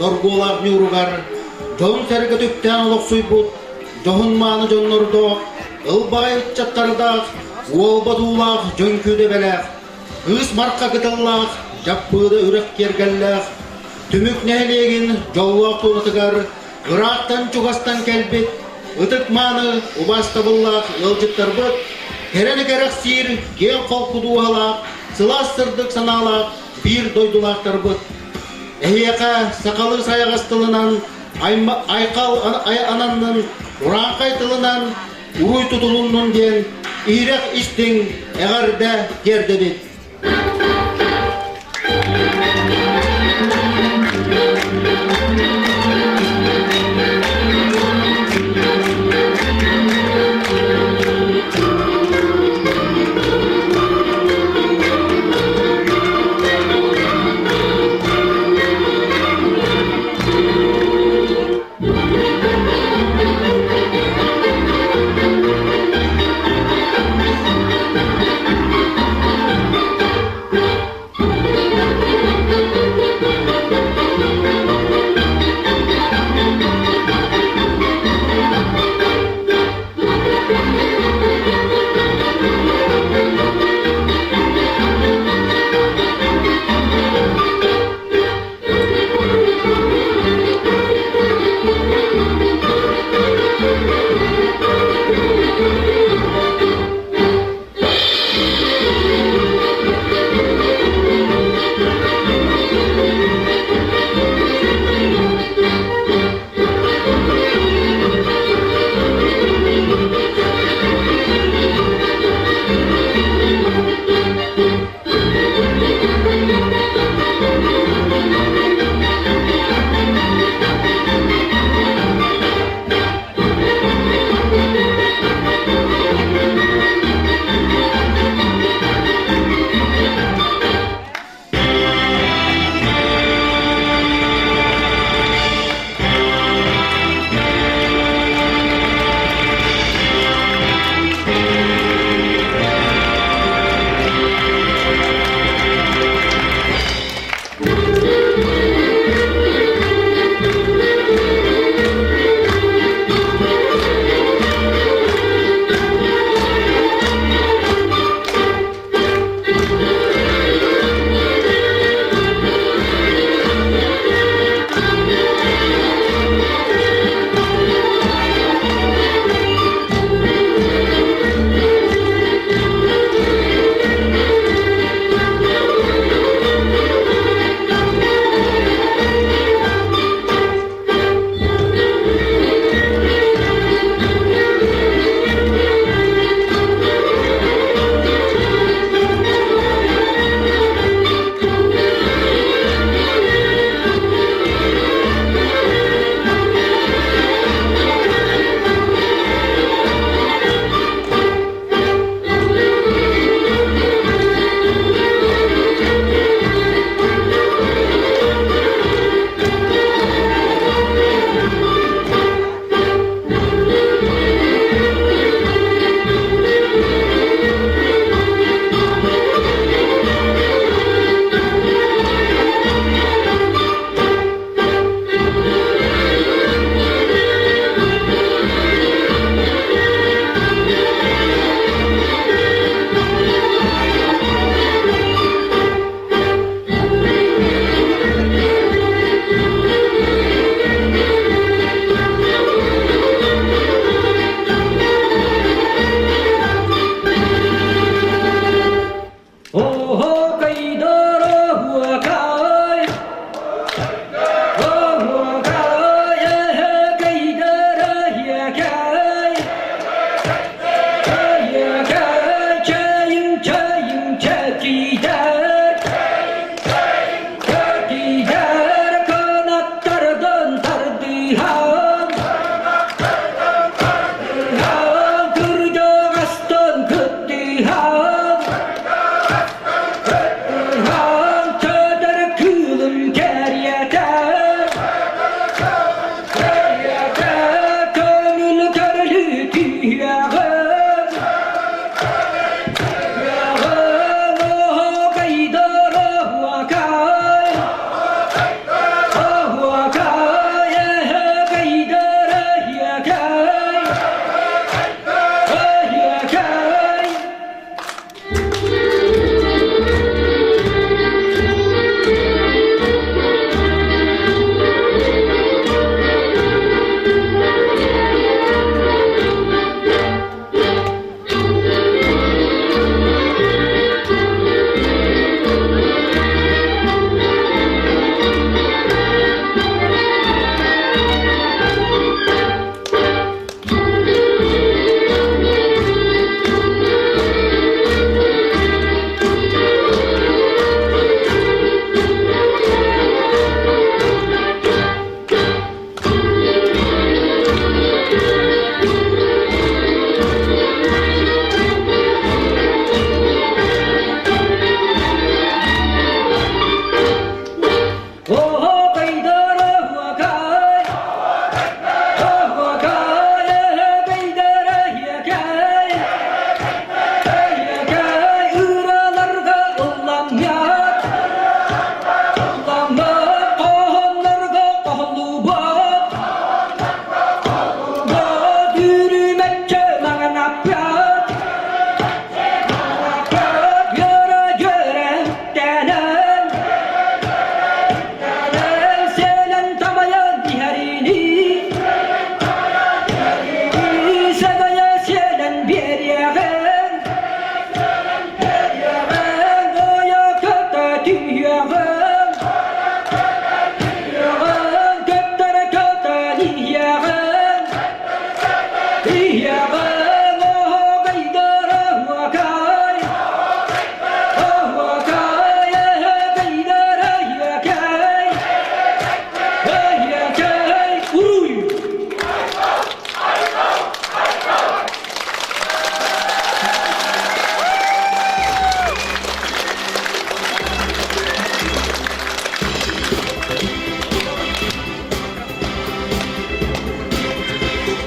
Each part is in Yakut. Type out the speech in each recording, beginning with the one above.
доргуолаах ньууругар дьон-сэргэ түптээн олохсуйбут дьоһун-мааны дьоннордоох, ылбаҕай ыччаттардаах, уолба-туулаах дьөҥкүүдэ-бэлээх, кыыс марха кытыллаах, дьаппыыда үрэх киэргэллээх, Түмүк нэһилиэгин дьоллоох туонатыгар ыраахтан-чугастан кэлбит ытык-мааны убаастабыллаах ыалдьыттарбыт, кэрэни кэрэхсиир киэҥ холку дууһалаах, сылаас сырдык санаалаах биир дойдулаахтарбыт! Эһиэхэ сахалыы сайаҕас тылынан айхал ананнын, урааҥхай тылынан уруй тутулуннун диэн иһирэх истиҥ эҕэрдэ тиэрдэбит!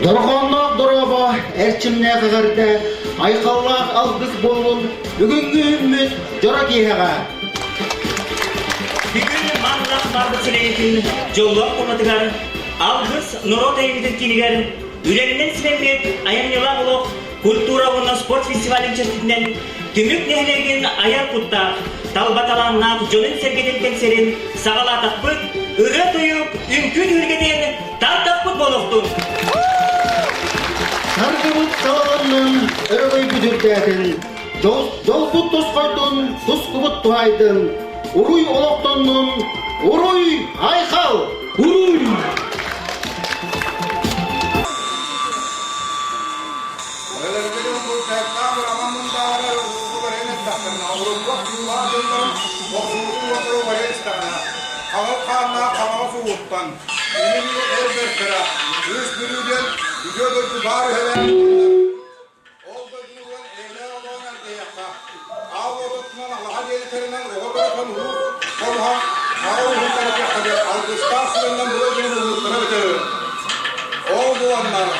Дорҕоонноох дорообо, эрчимнээх эҕэрдэ, айхаллаах алгыс буоллун бүгүҥҥү үүммүт дьоро киэһэҕэ! Бүгүн манлах барбыт сэлиэнньэтин дьоллоох куонатыгар Алгыс норуот айымньытын киинигэр үлэннэн симэммит айымньылаах олох культура уонна спорт фестивалын чэрчитинэн Түмүк нэһилиэгин айар куттаах, талба талааннаах дьонун-сэргэтин кэнсиэрин саҕалаатахпыт, ырыа-тойук, үҥкүү түһүлгэтин тартахпыт буолуохтун! Саргыбыт салалыннын, өрөгөйбүт үрдээтин, дьолбут тосхойдун, тускубут туһаайдын, уруй олохтоннун, уруй айхал! Уруй! Хаҥыл хааннаах хаҥаҕас ууттан, илиҥҥи эр бэртэрэ, Үс Бүлүү диэн үтүө дойду баар үһэлээх Ол дойдуну булан эйэлээх олоҕун эрдэйиэххэ, аал уотуттан алаһа диэни тэринэн оҕо төрөтөн уу хонуһа аҕа ууһун тарытыахха диэн алгыстаах сүрүннэн бу дойдуну булбуттара бүтэрэр. Ол буланнар,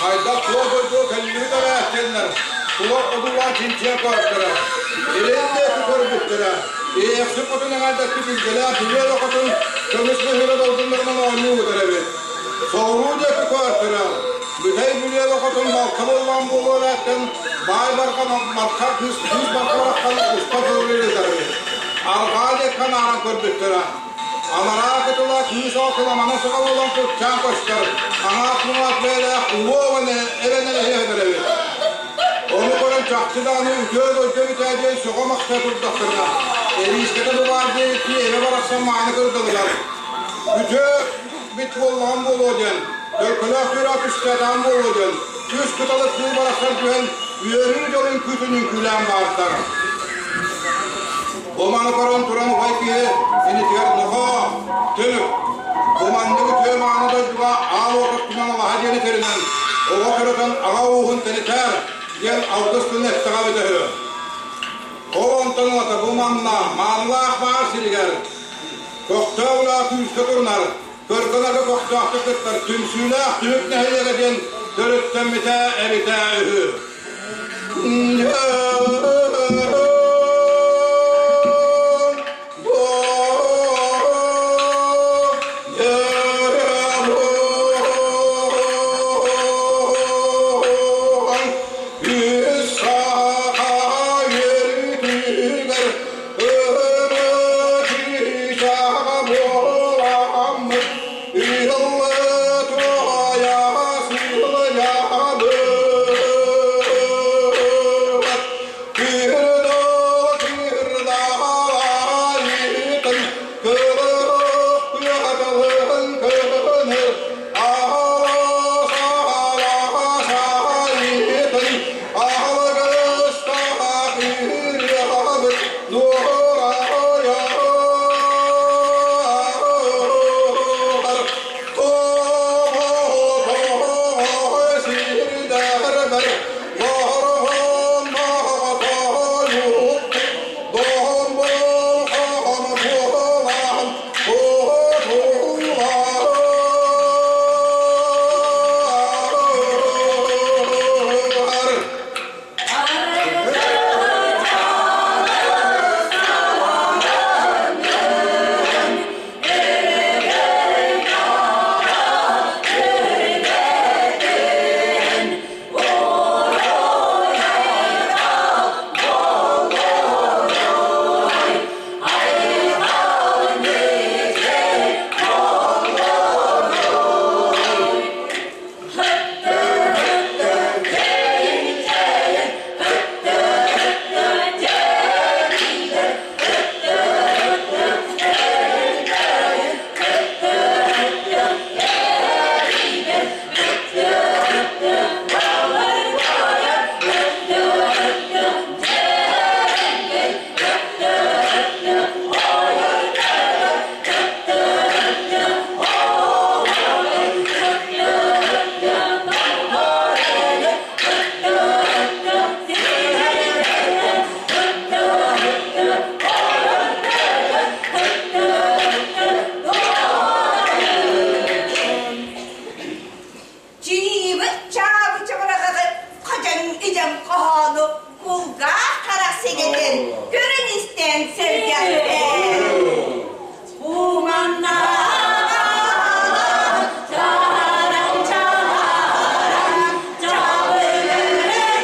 хайдах туох дойдуга кэллибит эрэ диэннэр, тула одуулаан чинчийэн көрбүттэрэ, илин диэки көрбүттэрэ, иэхсик хотун эҥэрдэспит илгэлээх билиэ хотун көмүс мөһүрэ долгуннарынан оонньуу ыытар эбит. Соҕуруу диэки көөртөрө, бүтэй бүлүөбэ хотун балта буоллаан буолуо эрээттэн баай барҕа марха кыыс кыыс барҕа бараххан уста тыллыы ыытар эбит. Арҕаа диэки анааран көрбүттэрэ. Анараа кытыла кыыс оокуламана саҕа буолан куччаан көстөр, аҥаат муҥаат бэйэлээх улуу эбэн эрэһиэһэтэр эбит. Ону көрөн чахчы даҕаны үтүө дойду эбитээ диэн сөҕө-махтайа турдахтарына, эриискэтэ бу баар диэбиттии эбэ барахсан мааны кырдалыгар үтүө бит буоллаҕым буолуо диэн, төлкөлөөх түөрэх түстээтэҕим буолуо диэн, үс кыталык кыыл барахсан түһэн, үөрүү дьолун күүтүн үҥкүүлээн баартар. Бу маны көрөн туран убай киһи инитигэр нохоо, түнүк, бу маннык үтүө мааны дойдуга аал уотуттунан алаһа диэни тэринэн, оҕо төрөтөн аҕа ууһун тэнитээр диэн алгыс тылын эттэҕэ эбитэ үһү. Ол онтон ылата бу манна маанылаах баар сиригэр Көхтөөх үлэҕэ күүскэ турунар, көргө-нарга көхтөөхтүк кыттар түмсүүлээх түмүк нэһилиэгэ диэн төрүттэммитэ эбитэ үһү. кэлэн, көрөн-истэн сэргэхтээ. Бу манна чараҥ чараҥ чабыры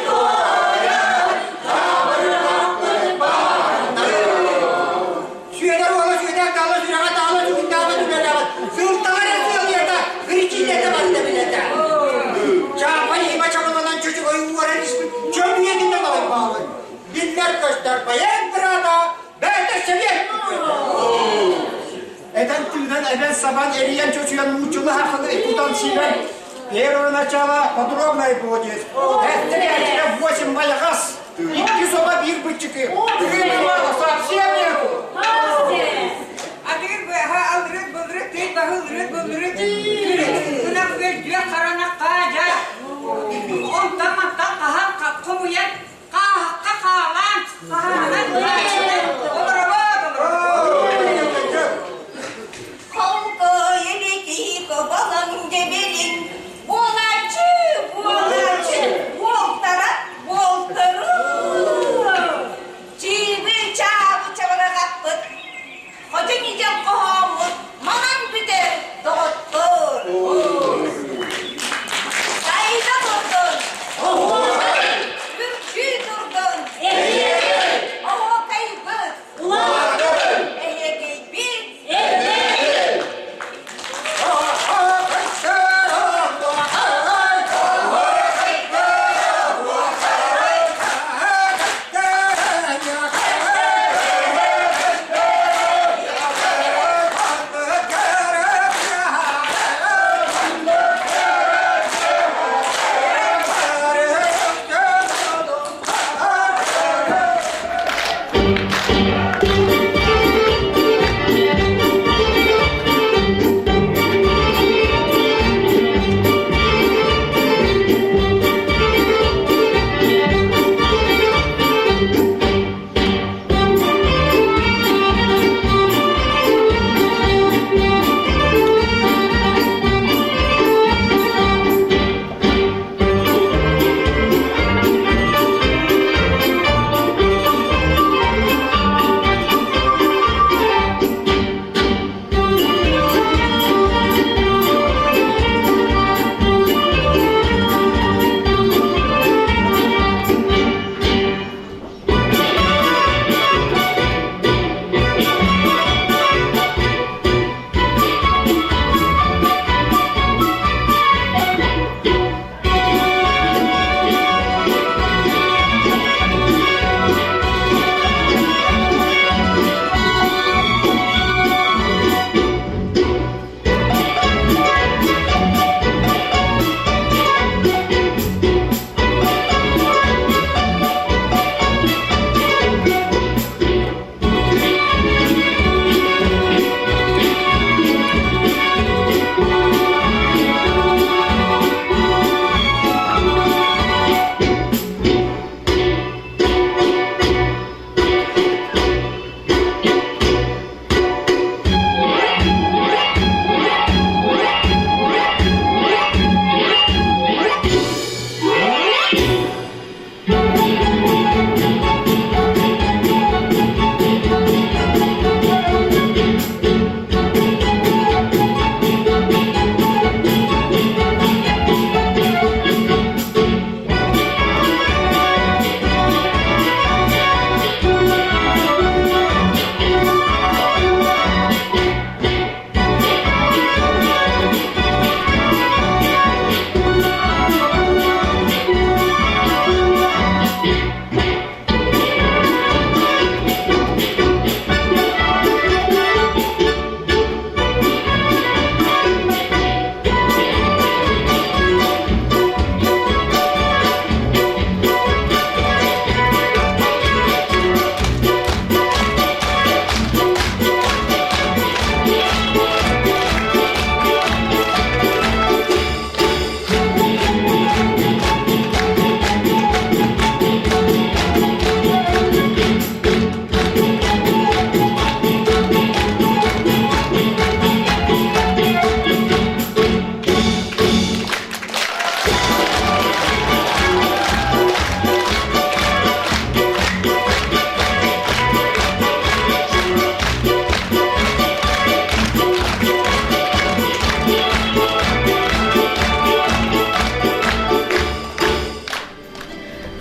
туойар Сүөдэр уола Сүөдэр таала сүрэҕэ таала сүгүннээбэт үлэлээбэт сылтаҕар эрэ сыалыйата киричиилэтэ барда билэтэ. Чаапа иима чабыланан чөчөгөй уоран испит чөмүйэтинэн алайбаабыт. Биллэр-көстөр байан быраата бэйэтэ сэбиэт Этэн тыынан эбэн сабан эрийэн чочуйан муучулы хахылы кутан сиибэн Первое начало подробное будет. Это восемь майахас. Икки соба биир быччыкы. Рыбы мало, совсем нету. Атыыр быһа алырыт былырыт тый баһылырыт былырыт ынах бөрдүө харанах хаадьа онтон мантан хаһан хомуйан хааһахха хаалаан хаһаанан олоробот Холкоелики кобалаҥ дебелин буолааччы буолааччы буолтара буолтару чииби чаабы чабырҕаппыт хотун идьэн хоһооммут манан бүтэр доҕоттор сайда турдун.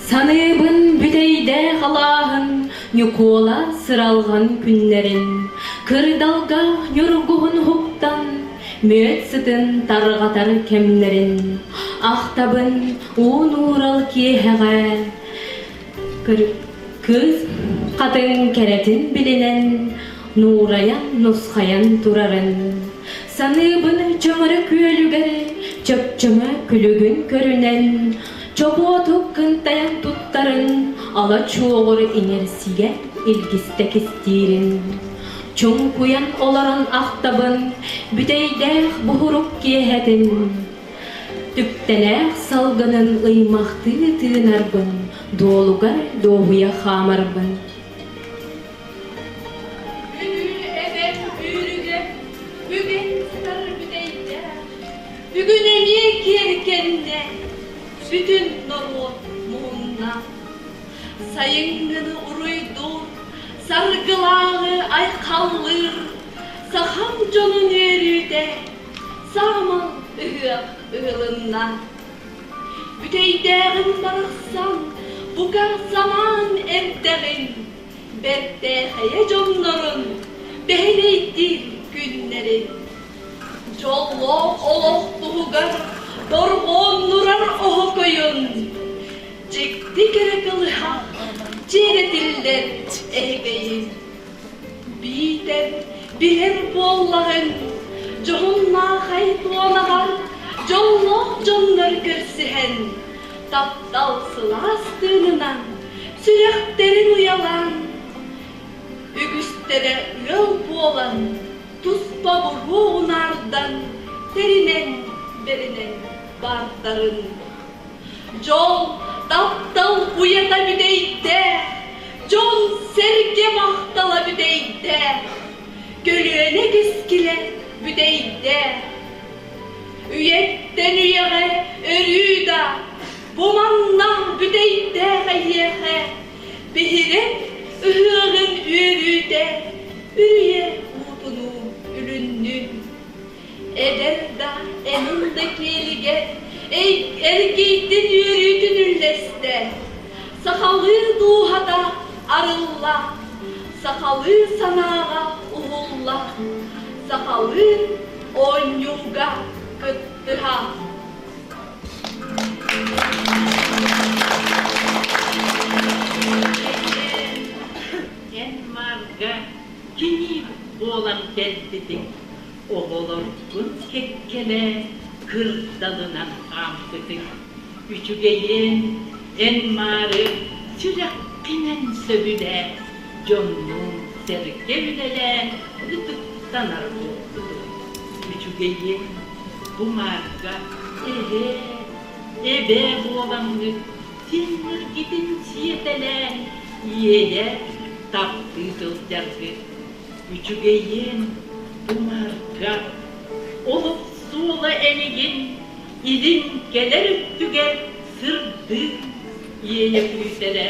Саныыбын бүтэйдээх алааһын Ньукуола сыралҕан күннэрин, Кырдалга ньургуһун уһуктан, Мүөт сытын тарҕатар кэмнэрин. Ахтабын уун уурал киэһэҕэ Кыыс хатыҥ кэрэтин билинэн, нуурайан нусхайан турарын. Саныыбын чөҥөрө күөлүгэр чөкчөҥө күлүгүн көрүнэн, чобуотук кынтайан туттарын, ала чуоҕур иҥэрсийэ илгистэ кистиирин. Чуҥкуйан олорон ахтабын бүтэйдээх буһурук киэһэтин. Түптэлээх салгынын ыймахтыы тыынарбын, дуолугар дуоһуйа хаамарбын. Бүлүү эбэм бүүрүгэ бүгэн сытар бүтэйдээх, бүгүн эмиэ киэргэннэ, бүтүн норуот муһунна. Сайыҥҥыны уруйдуур, саргылааҕы айхаллыыр, сахам дьонун үөрүүтэ Саамал ыһыах ыһылынна. Бүтэйдээҕин барахсан, бука санаан эрдэҕин, бэртээхэйэ дьоннорун бэһилэйдиир күннэрин. Дьоллоох олох туһугар дорҕооннурар оһокойун, дьикти кэрэ кылыһах дьиэрэтиллэр эһэгэйин. Биитэр билэр буоллаҕыҥ, дьоһуннаахай туонаҕар дьоллоох дьоннор көрсүһэн, таптал сылаас тыынынан сүрэхтэрин уйалаан, үгүстэрэ ыал буолан, туспа буруо унаардан, тэринэн, бэринэн бардарын. Дьол, таптал уйата бүтэйдэ, дьон-сэргэ махтала бүтэйдэ, көлүөнэ кэскилэ бүтэйдэ. Үйэттэн үйэҕэ өрүү да бу манна бүтэйдээх эйиэхэ биһирэм ыһыаҕын үөрүүтэ үрүйэ уутунуу үлүннүн. Эдэр да, эмин да киэлигэ эргийдин үөрүүтүн үллэстэ, сахалыы дууһата арылла, сахалыы санааҕа уһулла, сахалыы оонньууга кыттыһа. Эн маарга кини буолан кэлбитиҥ Оҕолоргун кэккэлэ кырдалынан хаампытыҥ, үчүгэйин эн маары сүрэххинэн сөбүлээ, дьоннуун сэргэ үлэлээн ытыктанар буолбутуҥ. Үчүгэйин бу маарга эһээ, эбээ буолаҥҥыт синниргитин сиэтэлээн иэйэ таптыы сылдьаргыт. Үчүгэйин тумарга, олох суола энигин илин кэлэр өттүгэр сырдыы иэйэ күүтэрэ.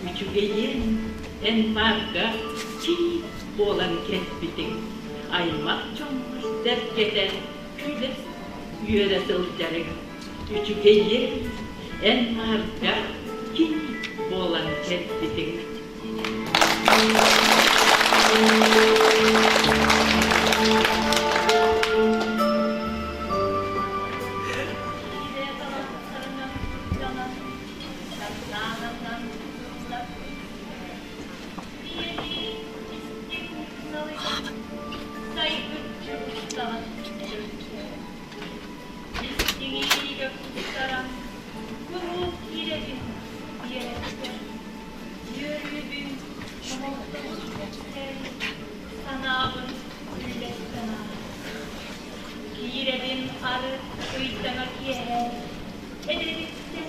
Үчүгэйин эн маарга киит буолан кэлбитиҥ, аймах дьоҥҥор сэргэтэ күлэ үөрэ сылдьарыҥ. Үчүгэйин эн маарга киит буолан кэлбитиҥ. Куруук киирэбин биэрэккэ Үөрүүбүн, хомолтобун кэпсээн, санаабын үллэстэн аас. Киирэбин арыт ыйдаҥа киэһэ, эдэриттэн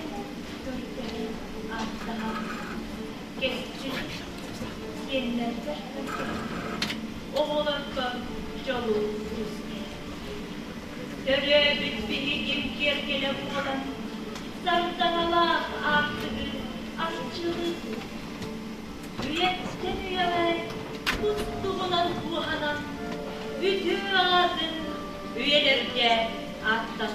көрдөһөн ааттаһан, кэскил сиэннэрбэр көрдөһөн, оҕолорго дьолу түстээн. Төрөөбүт биһигим киэргэлэ буолан, сардаҥалаах аартыгы арчылыы Үйэттэн үйэҕэ тус-туһунан куоһанан, үтүө аатын үйэлэргэ ааттас.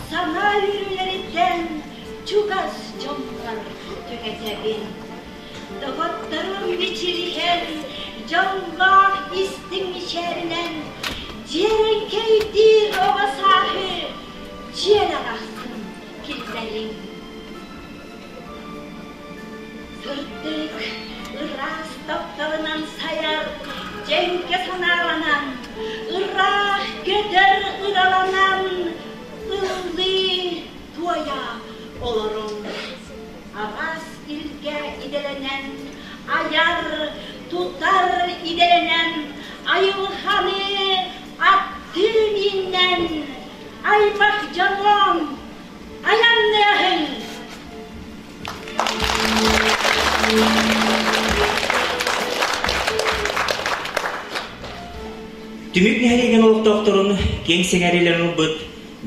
Санаа үөрүүлэриттэн чугас дьоммор түҥэтэбин. Доҕотторум мичилиһэн, дьоллоох истиҥ мичээринэн дьиэрэҥкэйдиир оҕо сааһы дьиэлэх ахсын киллэриҥ. Сырдык, ыраас тапталынан сайар дьэҥкэ санааланан, ыраах көтөр ыраланан ыллыы туойа олоруҥ. Аҕас илгэ идэлэнэн, айар, тутар идэлэнэн, айылҕаны аттыы мииннэн, аймах дьонуом, айанныаһыҥ! Түмүк нэһилиэгин олохтоохторун киэҥ сэҥээриилэрин ылбыт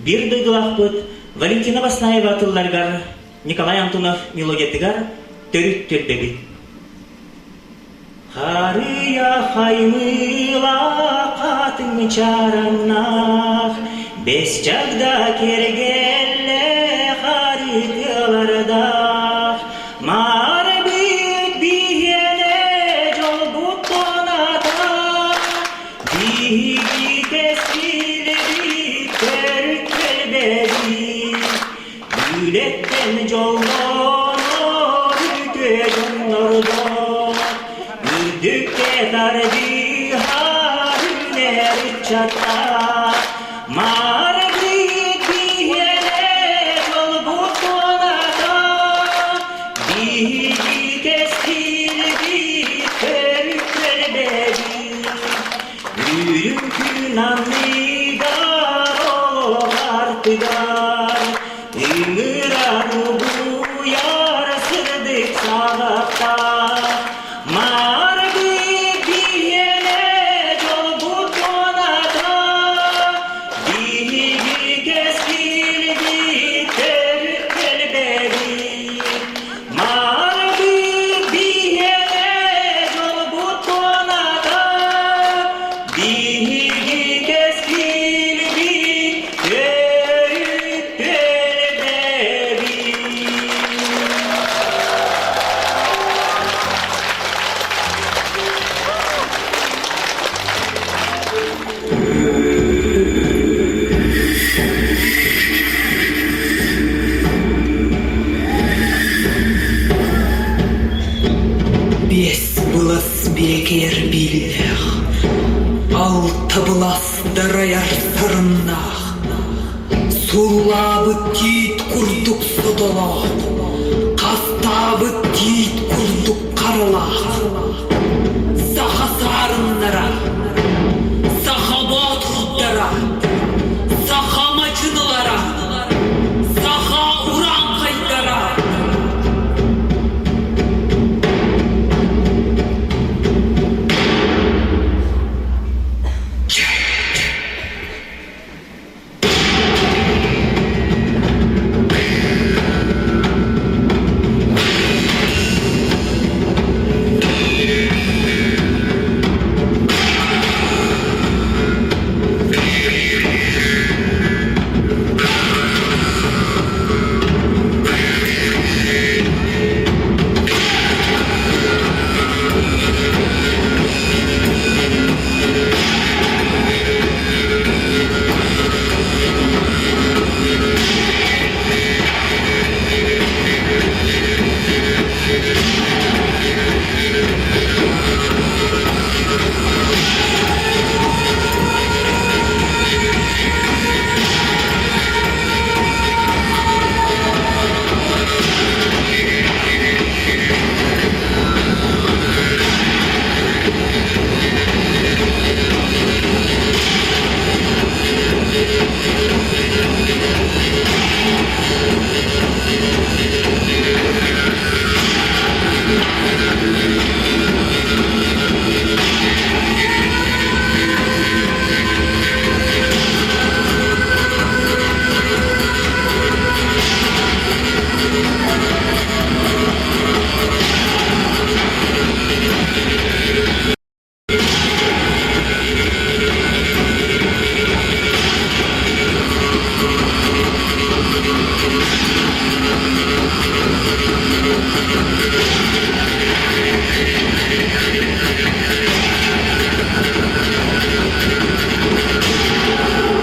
биир дойдулаахпыт Валентина Баснаева тылларыгар Николай Антонов мелодиятыгар төрүт түөлбэбит. Харыйа хаймыылаах хатыҥ чараҥнаах, бэс чагда киэргэллээх арыытыалардаах, Маарбыт биһиэнэ дьолбут туоната, биһиги кэскилбит төрүт түөлбэбит. Үлэттэн дьоллонор үтүө дьоннордоох, үрдүккэ тардыһар үүнэр ыччаттаах, Маарбыт биһиэнэ дьолбут туоната, биһиги кэскилбит төрүт түөлбэбит. Үрүҥ күн анныгар олох артыгар ыҥырар угуйар сырдык саҕахтаах Маарбыт биһиэнэ дьолбут туоната биһиги кэскилбит төрүт түөлбэбит Маарбыт биһиэнэ дьолбут туоната биһиги кэскилбит төрүт түөлбэбит. Биэс былас биэкэр бииллээх, алта былас дарайар сарыннаах, суллаабыт тиит курдук сотолоох, хастаабыт тиит курдук харалаах, саха саарыннара, саха боотурдара, саха мачыналара, саха урааҥхайдара.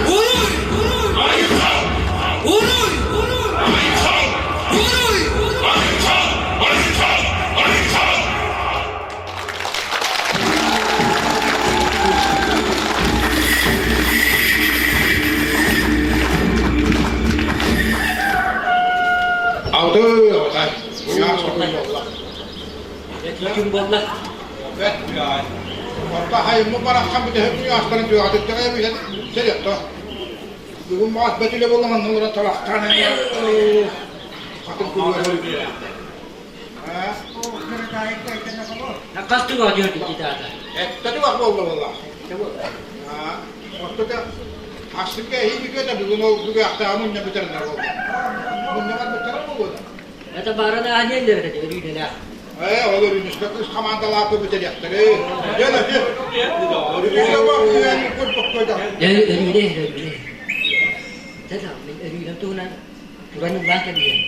Уруй! Уруй! Уруй! Алды, алтай. Буяр Ким буолла? Орто хайыммы бараххан бүтэһик куйаастарын түөҕэтиттэҕэ эбиһэн сэрэтто. Бүгүн баас бөтүлэ буолла манна олорон талахтаан хатын күлүөр. Хас туга диэн дитата. Этте тугах буолла буолла. Ортота Ассыка эһи бүтүөтэ бүгүн ол бүгүөхтээҕи мунньа бүтэринэр буолла. Мунньаҕар бүтэрэр буолуо. Это барана аниэллэр этэ өрүүнэлээх. Ээ, ол өрүүнүскэ кыыс хамаандалаах бүтэриэхтэри. Дьэ, дьэ. Өрүүнэ Өрүүнэ, өрүүнэ. Дэ мин өрүүнэм туһунан туран ыллаан кэбиһиэм.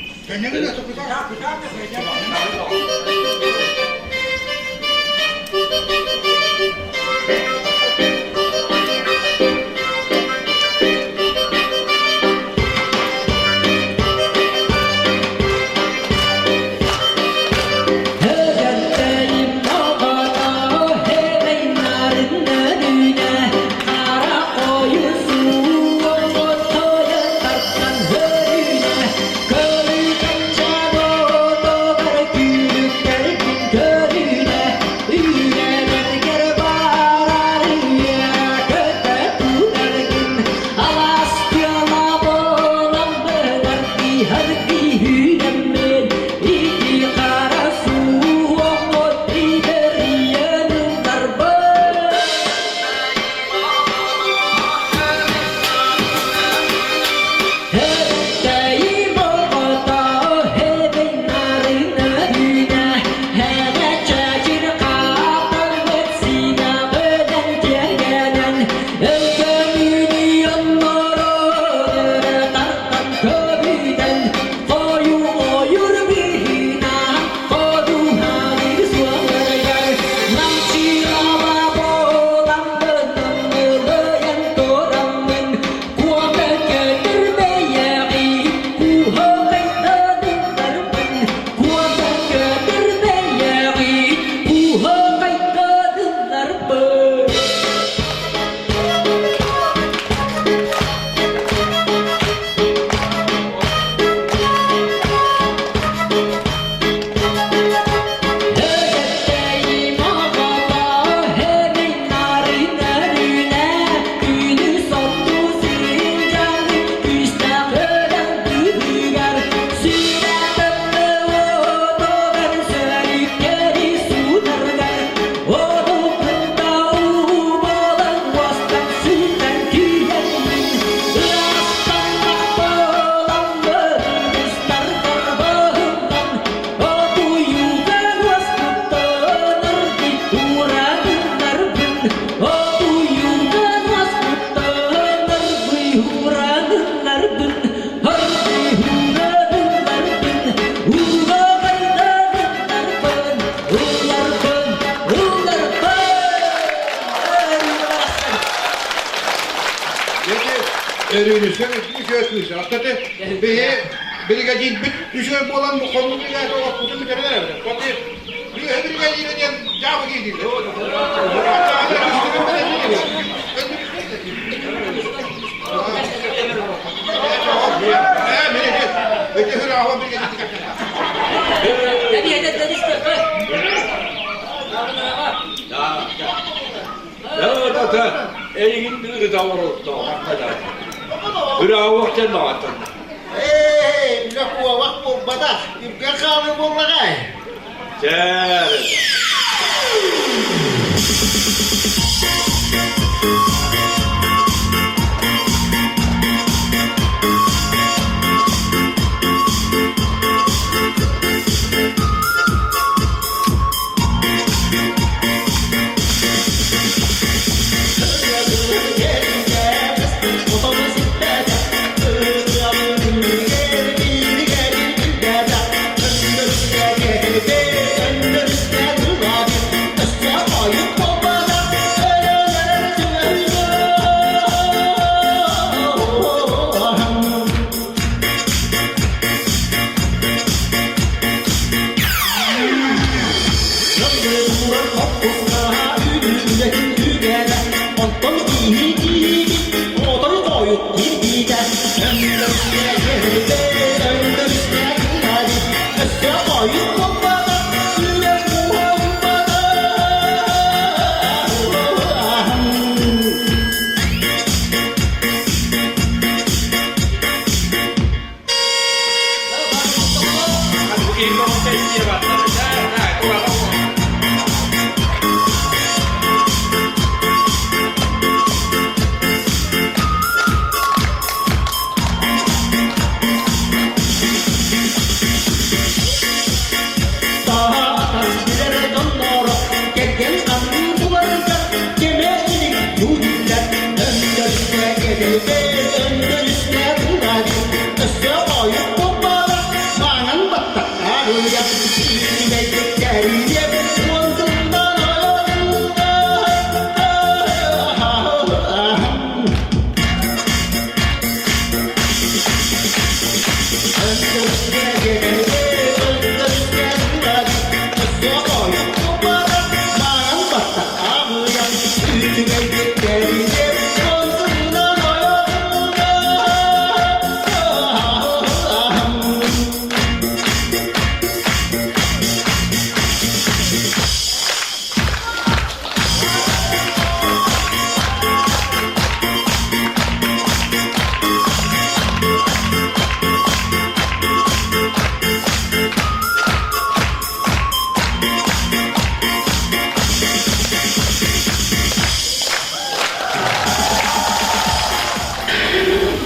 Өрүүнүсүн үчүгэй кыыс. Аттаты биһи биригэдьиирбит үчүгэй буолан хонуу биригээдэ олохпутун бүтэрэлэр эбит. Тоти биһи биригэдьиирэ диэн дьаабы киирдилэр. Эйигин ыытан Ыраауахтан наҕаттанна. Ээ, үлэ куобах буолбатах, үргэн хаалыы буоллаҕай. Чээрэ.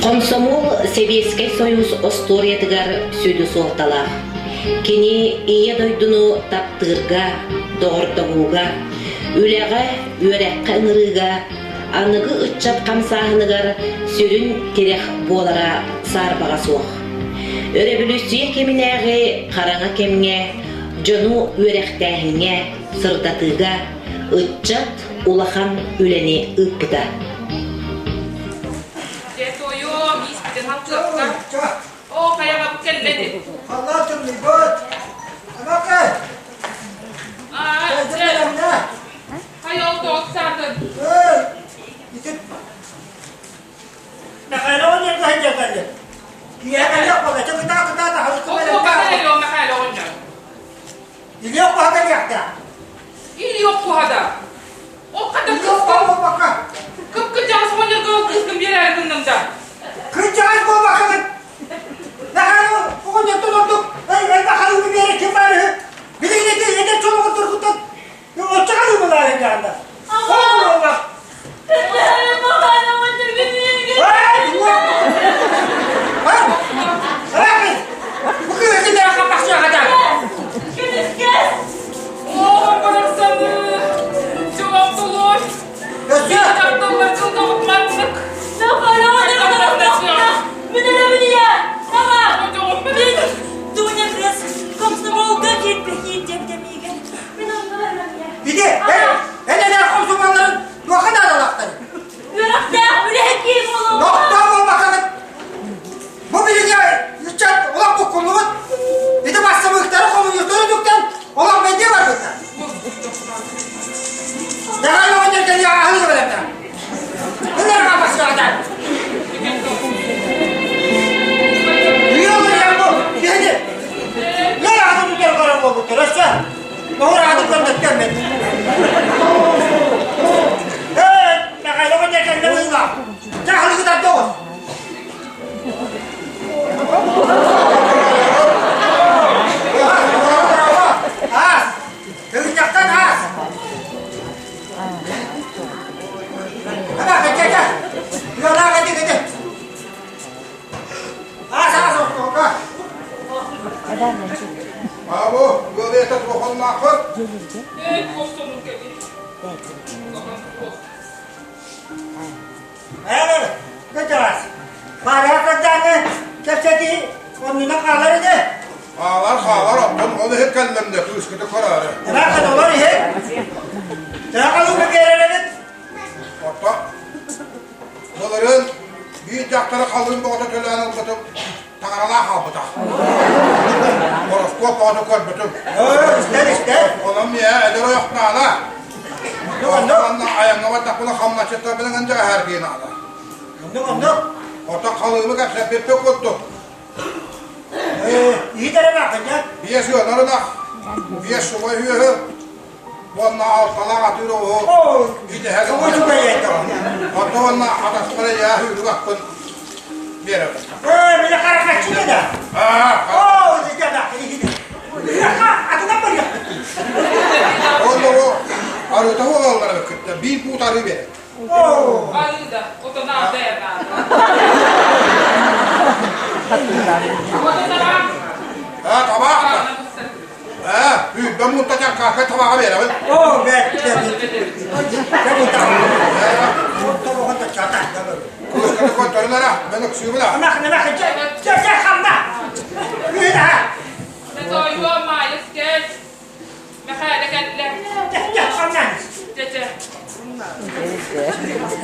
Комсомол Сэбиэскэй Союз остуоруйатыгар сүдү суолталаах. Кини Ийэ дойдуну таптыырга, доҕордоһууга, үлэҕэ, үөрэххэ ыҥырыыга, аныгы ыччат хамсааһыныгар сүрүн тирэх буолара саарбаҕа суох. Өрөбүлүүссүйэ кэминээҕи хараҥа кэмҥэ дьону үөрэхтээһиҥҥэ, сырдатыыга ыччат улахан үлэни ыыппыта. Дьэ, тоойуом, ииспитин халтыахха. Оо, хайаҕабыт кэллэ ини. Халлаан тымныйбыт. Амака! Аа, дьэ, хайа ол тоҕус саатын? Эй, ити Михайловын ньыргыһын дьэкэлли. Киэһэ кэлиэх буолла. Чэ, кытаа, кытаа, таһырыкка Ол туохха кэлиэ Михайло оҕонньор? Илиэх куһа кэлиэхтээх. Илиэх куһа да? Ол хата кыыскын кып-кырдьаҕас оҕонньорго ол кыыскын биэрээри гынным да. Кырдьаҕас буолбаккабын. Наһаа оҕонньортон ордук элбэх халыыбы биэрэр ким баар үһү? Билигин ити эдэр чолоҕун тургутан оччо халыыбы ылаарын дьаһанна. Ол буолла. Оҕом барахсаны дьолом толуой. Дьахталлар дьылдаҕыт маннык. Дуня кыыс комсомолга киирбэхиин диэбитэ Мин онно барам я. Иди, эн эдэр комсомолларын туохха наадалаахтар? Үөрэхтээх үлэһит киһи буолуоҕа. Нохтоо буолбаккабыт. Бу билиҥҥи ыччат олох буккуллубут. Ити бассабыыктары хомуньуустары үтүктэн олох бэйдиэ барбыттар. Дэҕэй оҕонньор кэлиэҕэ аһылык бэлэмнээх. Ылларга бассаатар. Үйэ бу киһини. Үөр аатын үтэр көрөн буолбуттар. Өссө Оһур аатын көрбөттөр Ээ, Михайло оҕонньор кэллэ быһыылаах. Чэ, аһылыгы тарда оҕус. Аас! Кырдьахтан аас! Ана, кэчэчэ! Ыалаах эти кэти! Аас, аас, ортока! Баабы, ыалыйата туохоннааххыт? Эй, туохсонун кэби. Ээр, кырдьаҕас, баарыһа кырдьааны кэпсэтии оннунан хаалар ини. Хаалар, хаалар, оттон ол иһин кэллэм да кыыскыты көрөөрү. Ыраахын олор иһин. Тыаҕалыыны биэрэр эбит. Отто былырыын биир дьахтары халыым боҕото төлөөн ылбытым, таҥаралаах хаалбыта. Хороскуоп боҕото көрбүтүм. Истэр, истэр. Онон миэ эдэр ойох наада. Онно айаҥҥа бардахпына хамначчыттар билэн дьаһар диэн аата. Оннук, оннук. Ото халыымы кэпсэппиппит курдук. Биэс ыанар ынах, биэс субай үөһү, уонна алталаах атыыр оҕуһу идэһэ Онно уонна атаспар эйээ үүрүк аппын биэрэбин. Ээ, били харахаччы да. Оо, дьэ атынан барыахпыт дии. Онно бу арыыта буолаллара кытта биир буут арыы биэрэр. Арыы да, отон аата Аа, табаах да. Ээ, үүрбэ муунта чаркааска табаҕа биэрэбин. Оо, бэттэ. Кыысканы көрдөрүн эрэ, мен ыксыыбын аа. Ынах, ынах, дьэ, дьэ, дьэ, хамна. Үүнэ. Тойуо Маайыс кэл. Мэхээлэ кэллэ. Дьэ, дьэ, хамна. Дьэ, дьэ.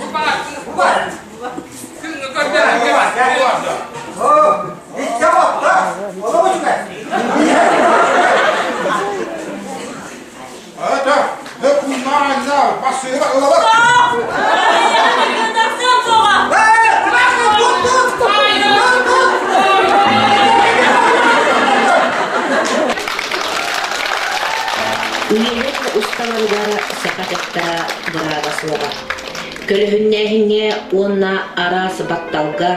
Убаар. Убаар. Күҥҥү көрдөрөн Оо, икки отта. Олоҕу үчүгэй. Это, не куннаа аннаа, бассыыра ылабат. Үйэлэр усталарыгар саха дьахтара бырааба суоҕа. Көлөһүннээһиҥҥэ уонна араас батталга,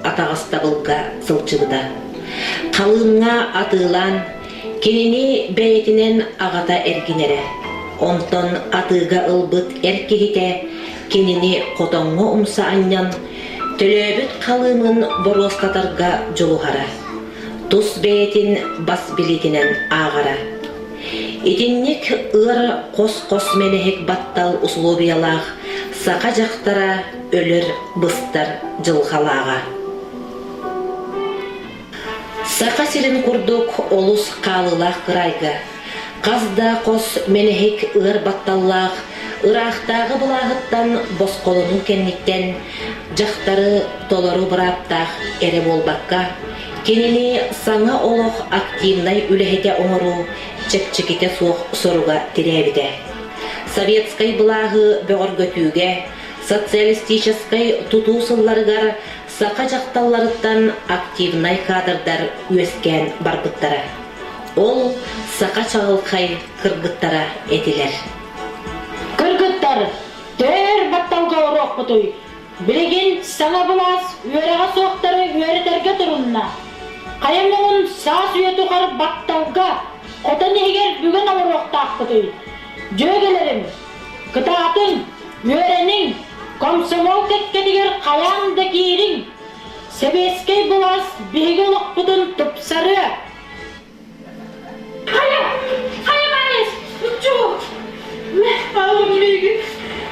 атаҕастабылга сылдьыбыта. Халыымҥа атыылаан, кинини бэйэтинэн аҕата эргинэрэ. Онтон атыыга ылбыт эр киһитэ кинини хотоҥҥо умса анньан, төлөөбүт халыымын боруостатарга дьулуһара. Тус бэйэтин бас билиитинэн ааҕара. Итинник ыар хос-хос мэлэһик баттал усулуобуйалаах саха дьахтара өлөр-быстар дьылҕалааҕа. Саха сирин курдук олус хаалыылаах кыраайга хас да хос мэлэһик ыар батталлаах ыраахтааҕы былааһыттан босхолонуу кэнниттэн дьахтары толору бырааптаах эрэ буолбакка, кинини саҥа олох активнай үлэһитэ оҥоруу чэпчэкитэ суох соруга тирээбитэ. Советскай былааһы бөҕөргөтүүгэ социалистическай тутуу сылларыгар саха дьахталларыттан активнай кадрдар үөскээн барбыттара. Ол саха чаҕылхай кыргыттара этилэр. Кыргыттар, төһө батталга оруохпутуй? Билигин саҥа былаас үөрэҕэ суохтары үөрэтэргэ турунна. Хайа муҥун саас үйэ тухары батталга, хотон иһигэр бүгэн олоруохтаахпытый? Дьүөгэлэрим, кытаатыҥ, үөрэниҥ, комсомол кэккэтигэр хайаан да киириҥ! Сэбиэскэй былаас биһиги олохпутун тупсарыа! Хайа, хайа Маайыс, уччу! Аҕам миигин,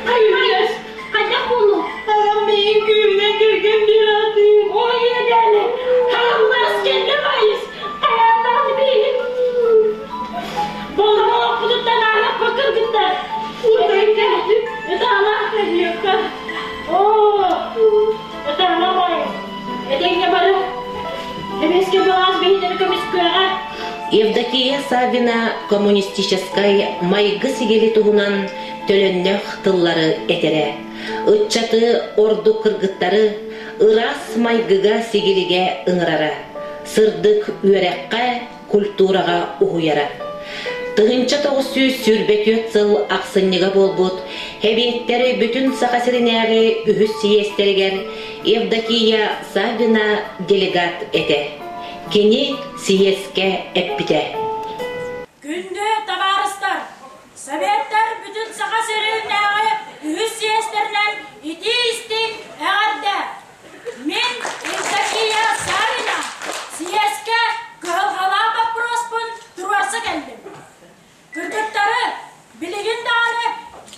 хайа Маайыс, хайдах буоллуҥ? Аҕам миигин күүһүнэн кэргэн биэрээти. Ой, эдээни, хаалларыс кэллэ Маайыс, хайаатаҕын миигин. Боллоҕо олохпутуттан ааһыахпыт кыргыттар. Утуйка, ытаалаах кэлиэххэ. Оо, ытаама Маайыс, этэҥҥэ бары. Эмискэ былаас биһитэри көмүскүөҕэ. Евдокия Саввина коммунистическай майгы-сигили туһунан төлөннөх тыллары этэрэ. Ыччаты, ордук кыргыттары ыраас майгыга-сигилигэ ыҥырара, сырдык үөрэххэ, культураҕа уһуйара. 1924 сыл ахсынньыга буолбут Эбиэттэр бүтүн Саха сиринээҕи үһүс сийиэстэригэр Евдокия Саввина делегат этэ. Кини сийиэскэ эппитэ. Күндү табаарыстар! Советтар бүтүн Саха сиринээҕи үһүс сийиэстэринэн итии-истиҥ эҕэрдэ! Мин Евдокия Савина съезкэ кыһалҕалаах боппуруоспун туруорса кэллим. Кыргыттары билигин даҕаны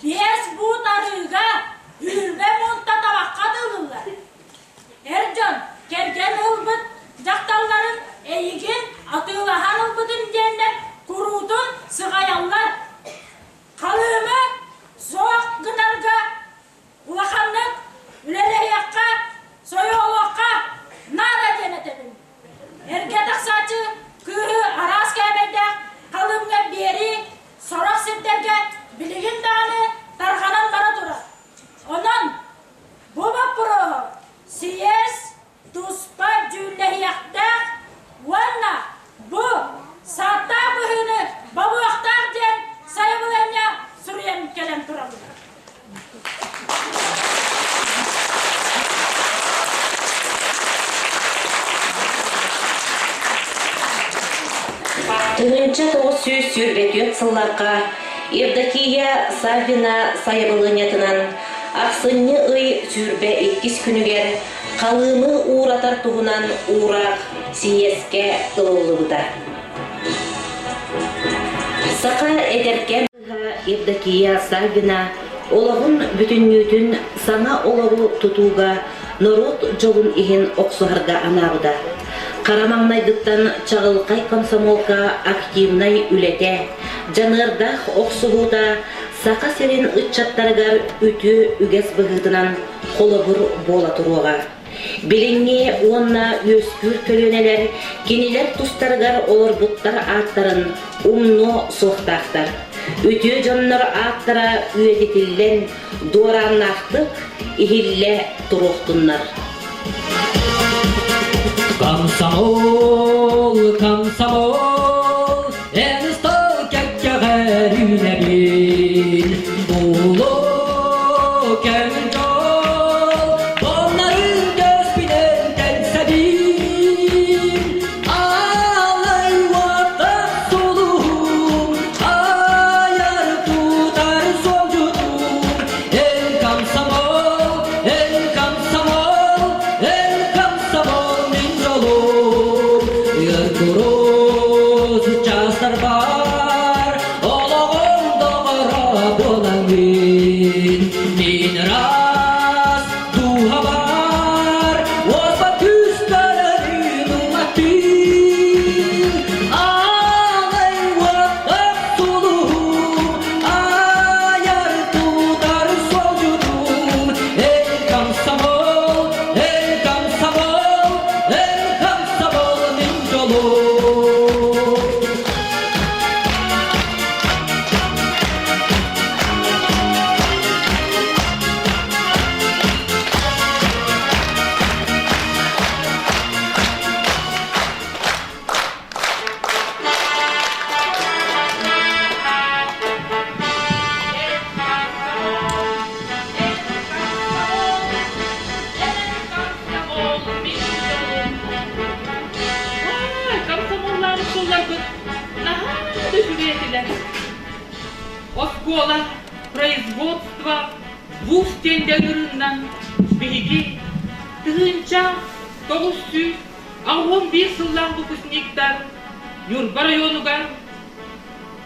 биэс буут арыыга, үүрбэ муунта табахха атыылыыллар. Эр дьон кэргэн ылбыт дьахталларын эйигин атыылаһан ылбытым диэннэр куруутун сыҕайаллар. Халыымы суох гынарга Улаханнык үлэлэһиэххэ, сойуолуохха наада диэн этэбин. Эргэ тахсааччы кыыһы араас кээмэйдээх халыымҥа биэрии сорох сирдэргэ билигин даҕаны тарҕанан бара турар. Онон бу боппуруоһу сийиэс туспа дьүүллэһиэхтээх уонна бу саатар. 1924 сылларга Евдокия Саввина сайабылыанньатынан ахсынньы ый 22 күнүгэр халыымы ууратар туһунан уураах сийиэскэ ылыллыбыта. Саха эдэркээн Евдокия Саввина олоҕун бүтүннүүтүн саҥа олоҕу тутууга норуот дьолун иһин охсуһарга анаабыта. Хара маҥнайгыттан чаҕылхай комсомолка активнай үлэтэ, дьаныардаах охсуһуута Саха сирин ыччаттарыгар үтүө үгэс быһыытынан холобур буола туруоҕа. Билиҥҥи уонна үөскүүр көлүөнэлэр кинилэр тустарыгар олорбуттар ааттарын умнуо суохтаахтар. Үтүө дьоннор ааттара үйэтитиллэн, дуорааннаахтык иһиллэ туруохтуннар. Комсомол, комсомол, эн стол кэккэҕэр үүнэбин. Буолуо кэм дьол, доннарын көспүнэн кэлсэбин. Аалай уоттах сулуһум, айар тутар суолдьутум, эн комсомол, эн комсомол, эн комсомол мин дьолум. Ыар курус чаастар бар, олоҕум доҕоро буоламмын. Мин ыраас дууһабар уоспа күүстэрин уматтын. Аалай уоттах сулуһум, айар тутар суолдьутум, эн комсомол, эн комсомол, эн комсомол мин дьолум. Комсомоллаабыт сылларбыт наһаа да үчүгэй этилэр. Оскуола, производство, вуз диэн дьаҥырыыннан биһиги 1981 сыллаах выпускниктар Ньурба районугар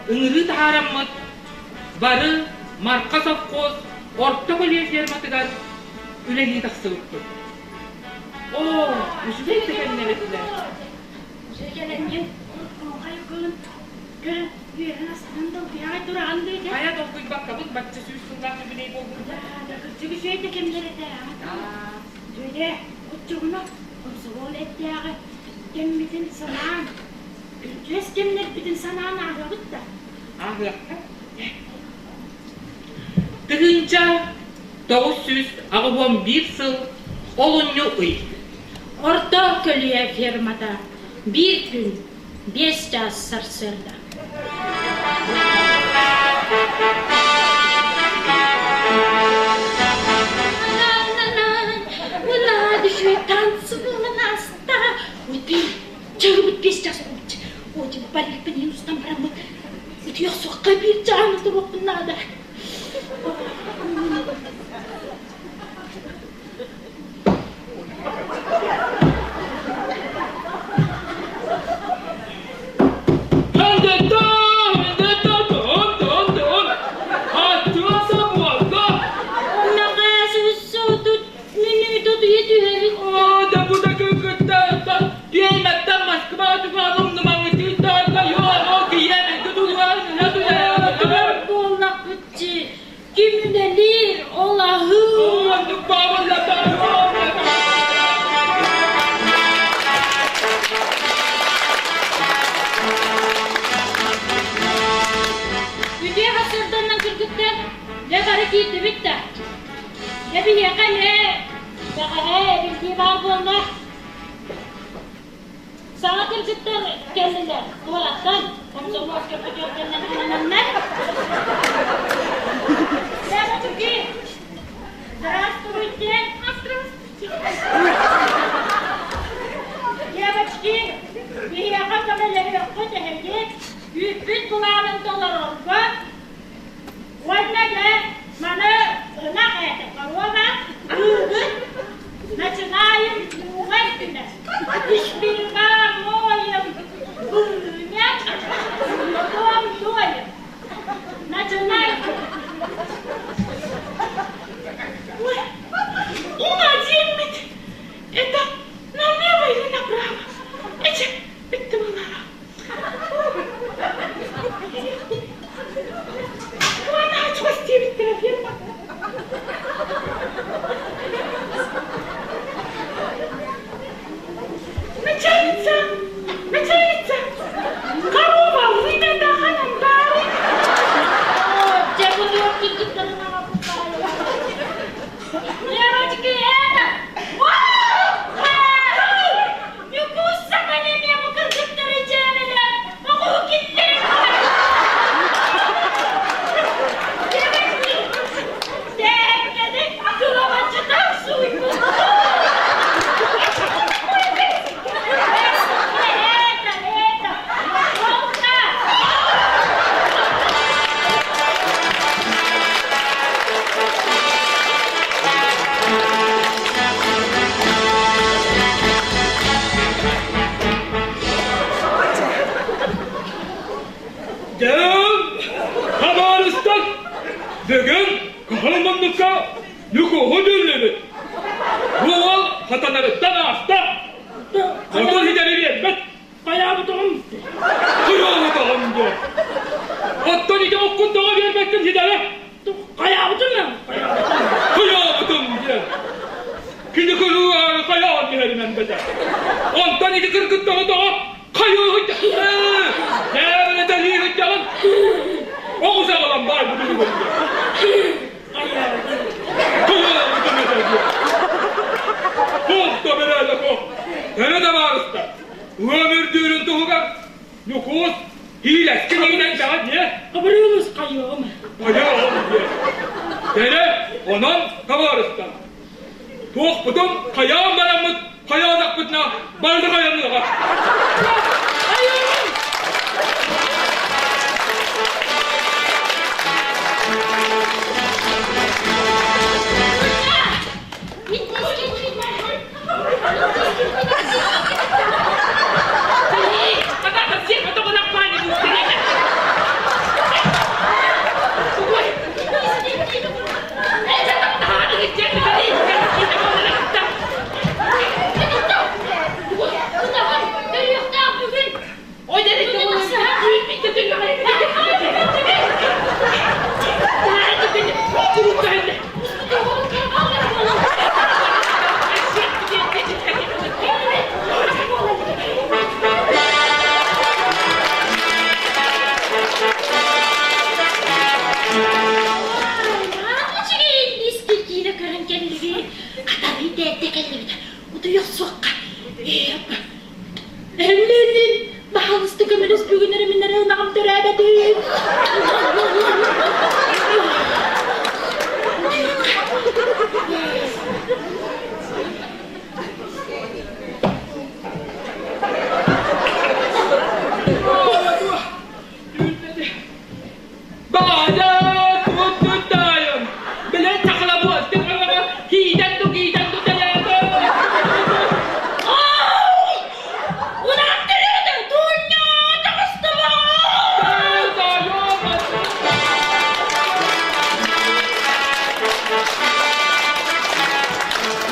ыҥырыы таһаараммыт бары Марха совхоз орто көлүө ферматыгар үлэлии тахсыбыппыт. Оо, үчүгэй да кэмнэр этилэр. Хайа долгуйбаккабыт бачча сүүс сыллаах юбилей буолбут. Кырдьык үчүгэй да кэмнэр этэ. Дьүөдэ, оччоҕуна комсомол эттээҕи кэммитин санаан, күрдьүөс кэмнэрбитин санаан ааһыабыт да? Ааһыахха. 1981 сыл олунньу ый. Орто көлүйэ фермата биир күн 5 чаас сарсыарда. Чагыбыт 5 час Ой, баликпин устан бараммыт. Утуйах суохха биир чааны туруохпун наада. Ким үлэлиир, ол аһыы. Үтүө сарсыарданнан кыргыттар, дьэ бары киирдибит да. Дьэ биһиэхэ эмиэ бэҕэһээ эбилдии баар буолла. Саҥа кыргыттар кэллилэр. Куораттан комсомольскай путевканан анананнар. Здравствуйте! Здравствуйте! Здравствуйте! Девочки, биһиэхэ көмөлөһүөххүт эһиги. Күүппүт былаанын толорорго уонна дьэ маны ынах этэ корова ыыбыт начинаем муҥар күнэ ишбирга моем быня потом доем начинай Ой, ума диэммит это налево или направо эти бүттү булара Начальница! Начальница! Корова вымята ханамбары! Девочки, это... Ньукуус саҥаны эмиэ бу кыргыттары дьиэлэлэр, оҕуһу киллэрин Девочки, тээккэни кылабаччытан сууйбут. Это, это, волна! Дьэ, табаарыстар, бүгүн кыһыл муннукка Ньукуһу дүллүбүт. Бу уол сатанарыттан ааста. Хотун ситэри биэрбэт. Хайаабытыгым? Хайаабытыгым диэн. Оттон ити оккун тоҕо биэрбэккин ситэри? Хайаабытым? Хайаабытым диэн. Кини кырыаары хайаан түһэримэн бэтэ. Онтон ити кыргыттары тоҕо хайыы Дээбэлэтэлии сылдьаҕын. Оҕус аҕалан баайбытын үгүрдэ. Хайаабытым этэ диэн. Туох да бэрээдэ суох. Эрэ табаарыстар. Ыам үрдүүрүн туһугар Ньукуус иилэскин иинэн бэҕэ диэ. Хабырыылыс хайыаҕым. Хайыаҕым диэ. Кэлэ, онон табаарыстар. Туохпутун хайаан бараммыт хайаатахпытына барды хайаныаҕа. Хайыаҕым. Киинэ көрөн кэллиги, хатарыы тээттэ кэллибит. Утуйах суохха. Эллин, баһаалыста көмөлөс бүгүн эрэ мин эрэ ынаҕым төрөөбөтүн. Баҕадьа туттаайым, билэн сахалабуостук ылара киитэн ду киитэн ду тэлээтэ.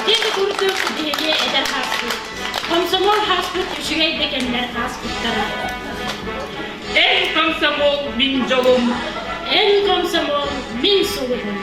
Диэки курдук биһиги эдэр хааспыт, комсомол хааспыт үчүгэй да кэмнэр ааспыттара. Эн комсомол мин дьолум, Эн комсомол мин сулуһум.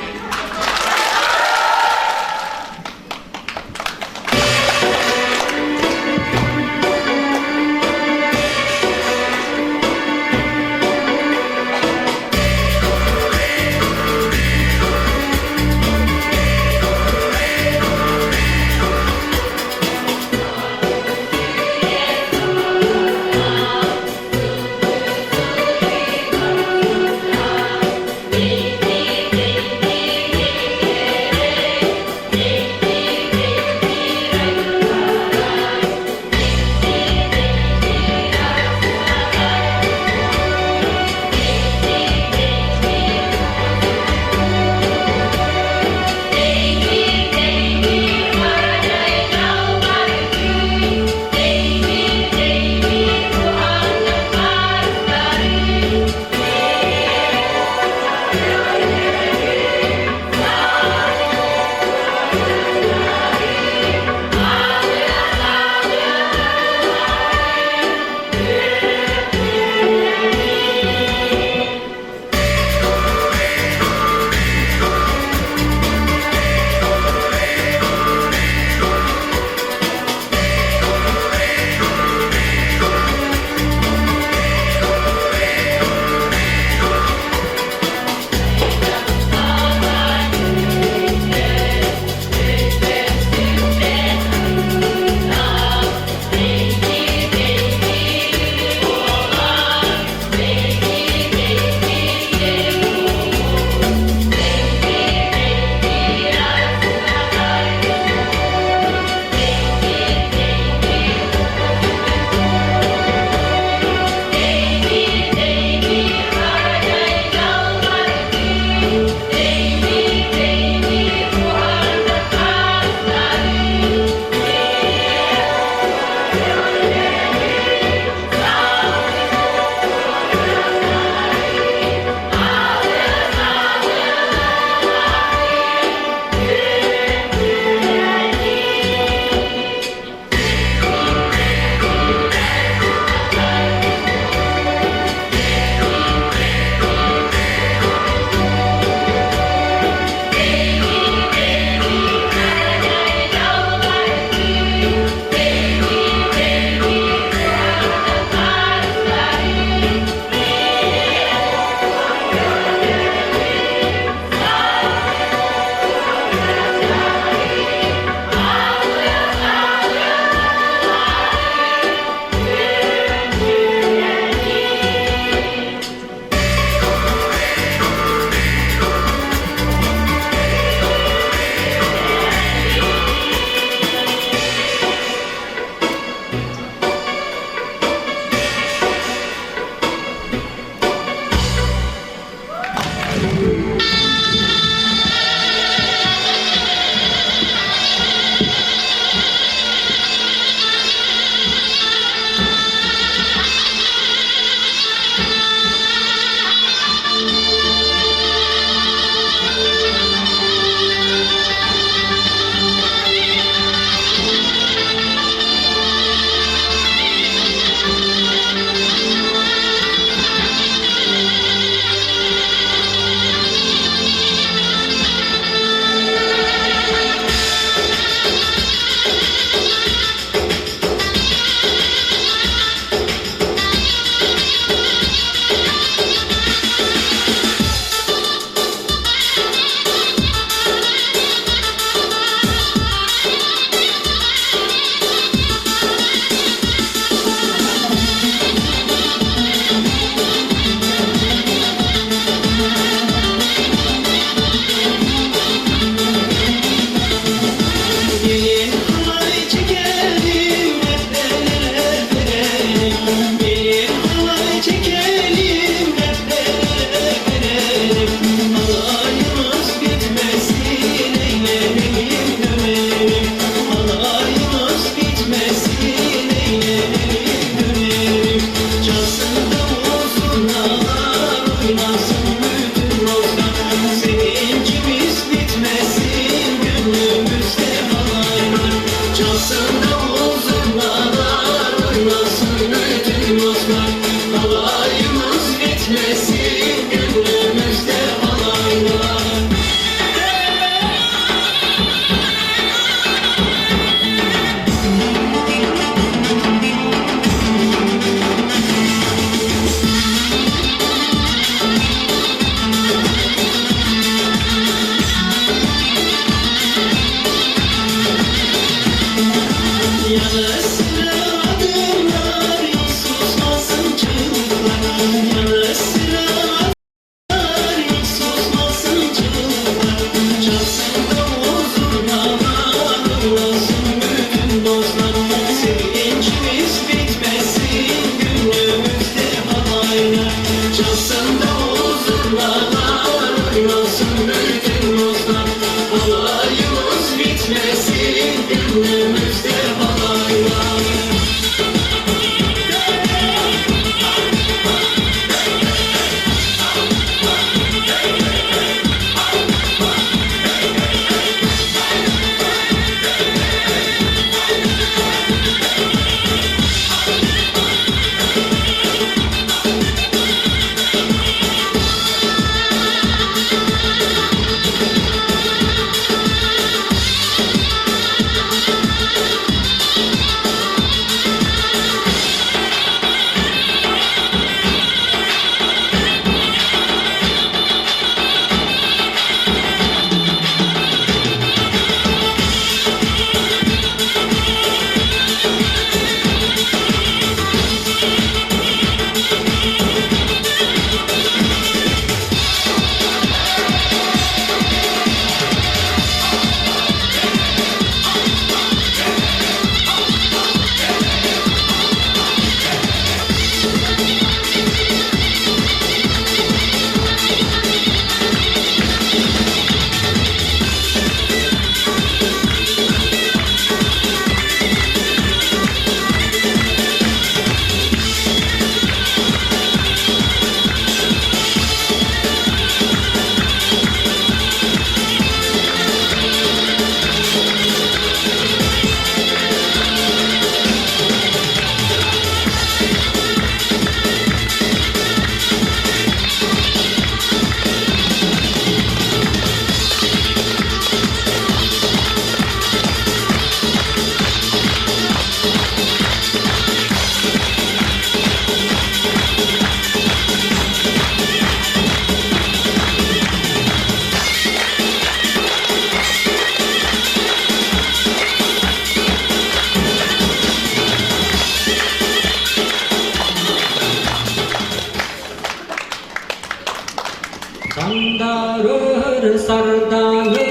Сандаарыр сардаҥы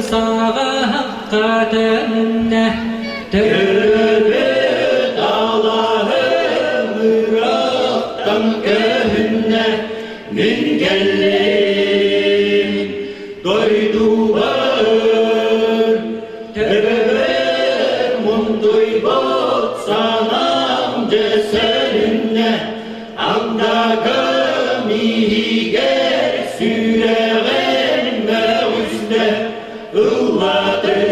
саҕахха төнүннэ Төрөөбүт алааһым ыраахтан көһүннэ, мин кэллим дойдубар. Төбөбөр мундуйбут санаам дьэ сөрүннэ, Андакым иһигэр сүрэҕим мөҕүстэ, ыллатым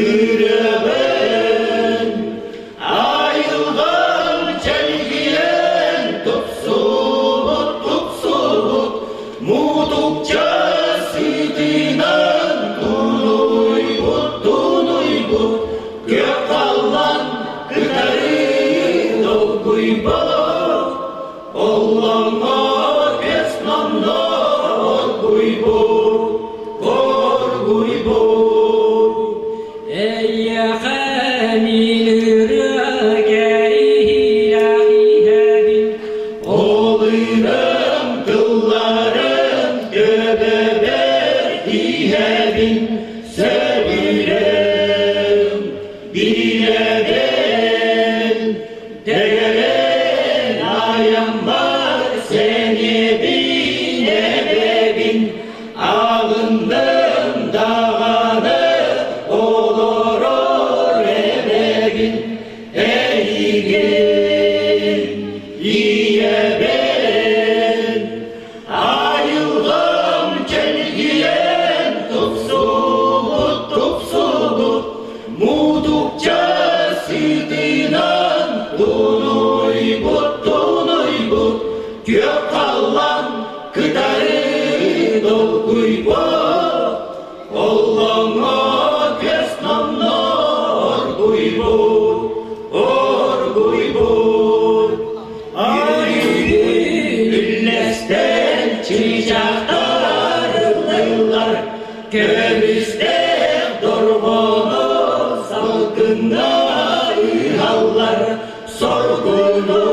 үрэҕин. Айылҕам чэлгийэн тупсубут, тупсубут, мутукча сытынан тунуйбут, тунуйбут, күөх халлан кытары долгуйбут, оллоҥҥо көс номно оргуйбут, оргуйбут. Эйиэхэ мин ырыа кэриһилээх иһэбин Ол ырыам тылларын төбөбөр тииһэбин, сөбүлэм, билэбин, дэгэрэн айаммар сэниэбин эбэбин, аҕынным даҕаны олорор эбэбин, эйигин ийэбин. Айылҕам чэлгийэн тупсубут, тупсубут, мутукча сытынан тунуйбут, тунуйбут, күөх халлаан кытары долгуйбут, оллоҥҥо көс номно оргуйбут, оргуйбут. Үллэстэн чыычаахтар ыллыыллар, көмүстээх дорҕооно салгыҥҥа ыыһаллар, соргуну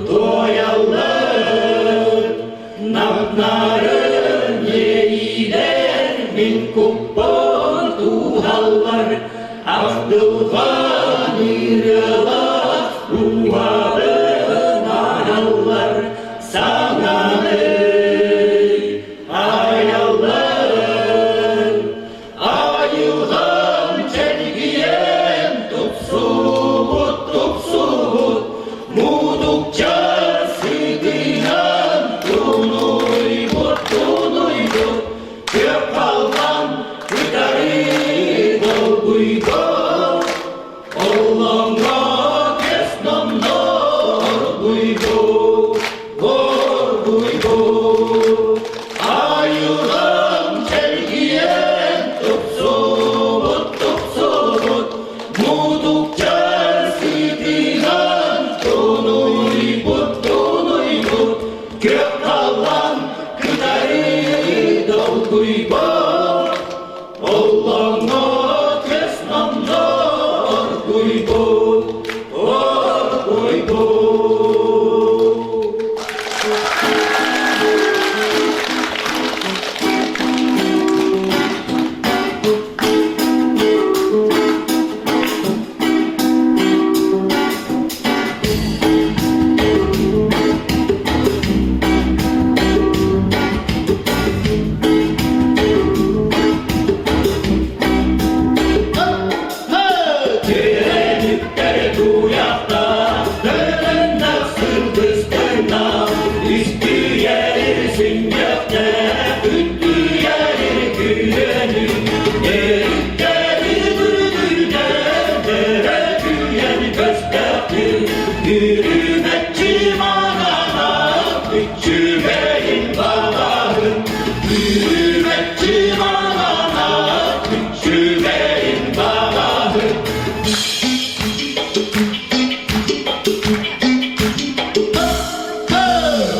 туойаллар. Нап-нарын иэйиилэр мин куппун тууһаллар, Ахтылҕан ырыалаах уһаатын аһаллар, саҥаны айаллар. Айылҕам чэлгийэн тупсубут, тупсубут, мутукча сытынан тунуйбут, тунуйбут, Күөх халлаан кытары долгуйбут, оллоҥҥо көс номно оргуйбут, оргуйбут. Айылҕам чэлгийэн тупсубут, тупсубут, мутукча сытынан тунуйбут, тунуйбут, күөх халлаан кытары долгуйбут, оллоҥҥо көс номно оргуйбут, оргуйбут. Түһэнүктэр туйахтаах, дөрөннөх сылгыстарнаах, үстүйэр сүнньүөхтээх, үттүйэр күрүөнү, өрүттэри үрдүлдэр, дөрөтүйэн көстөхтүр, үрүмэччи мананаах, үчүгэйин баҕаһын, үрүмэччи мананаах, үчүгэйин баҕаһын.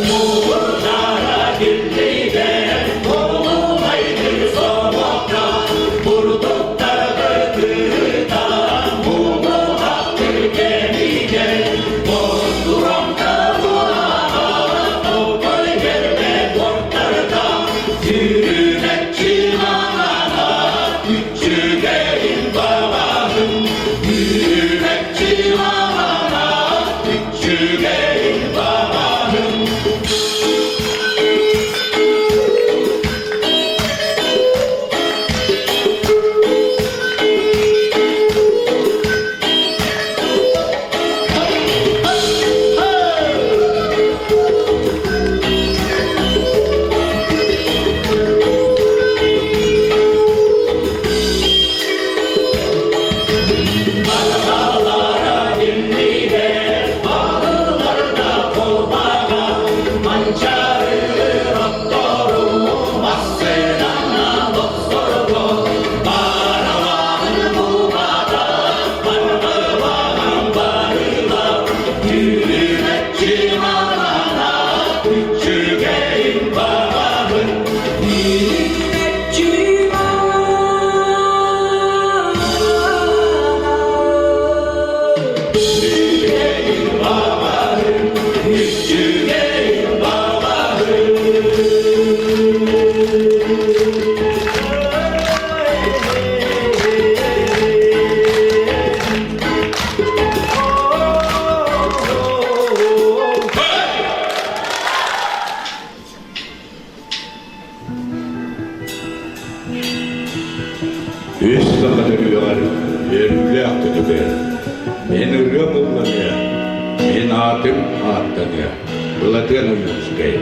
Муҥурдара биллибэт, буолумайдыр соҕотох, бурдуктары кытан, муҥуһахтыр кэмигэр. Үс саха төрүөҕэр үөрүүлээх күнүгэр мин ырыам ылланыа, мин аатым ааттаныа Былатыан Ойуунскай.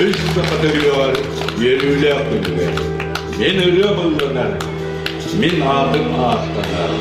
Үс саха төрүөҕэр үөрүүлээх күнүгэр мин ырыам ылланар, мин аатым ааттанар.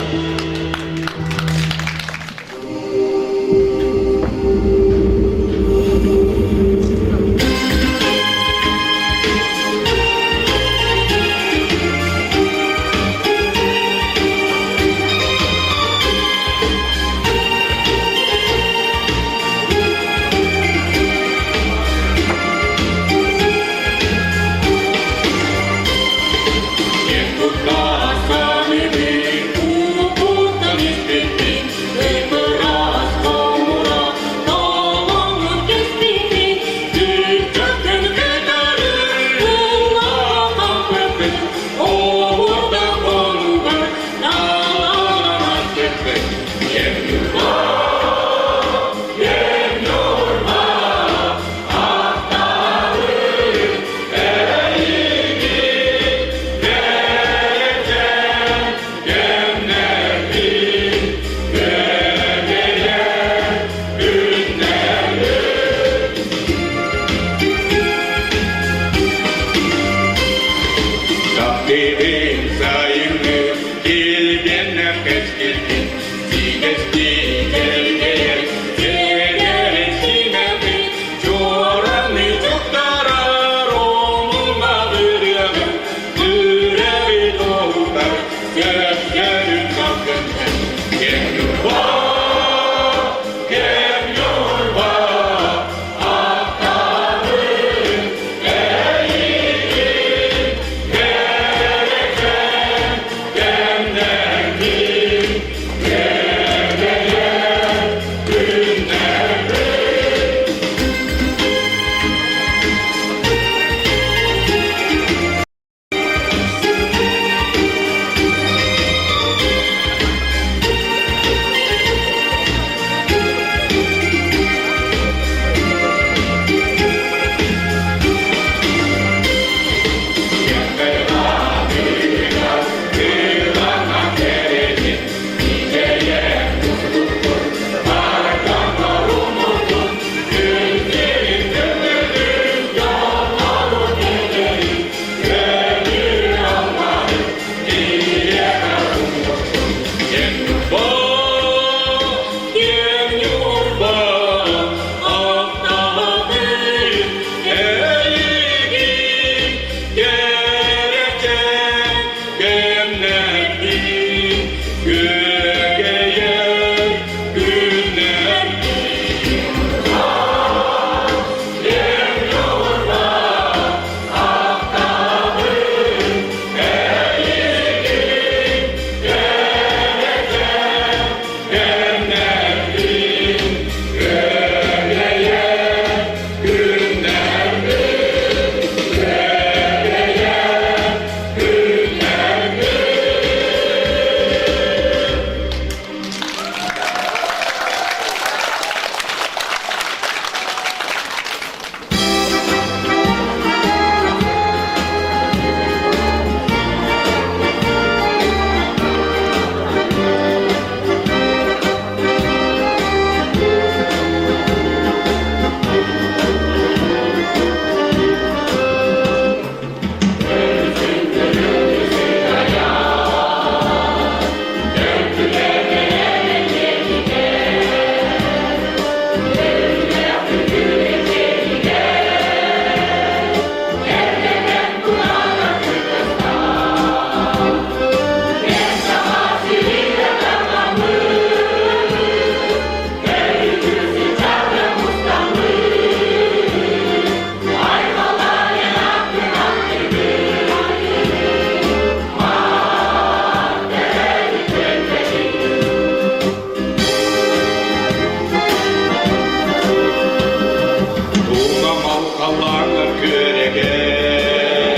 халлааҥҥар күөрэгэй,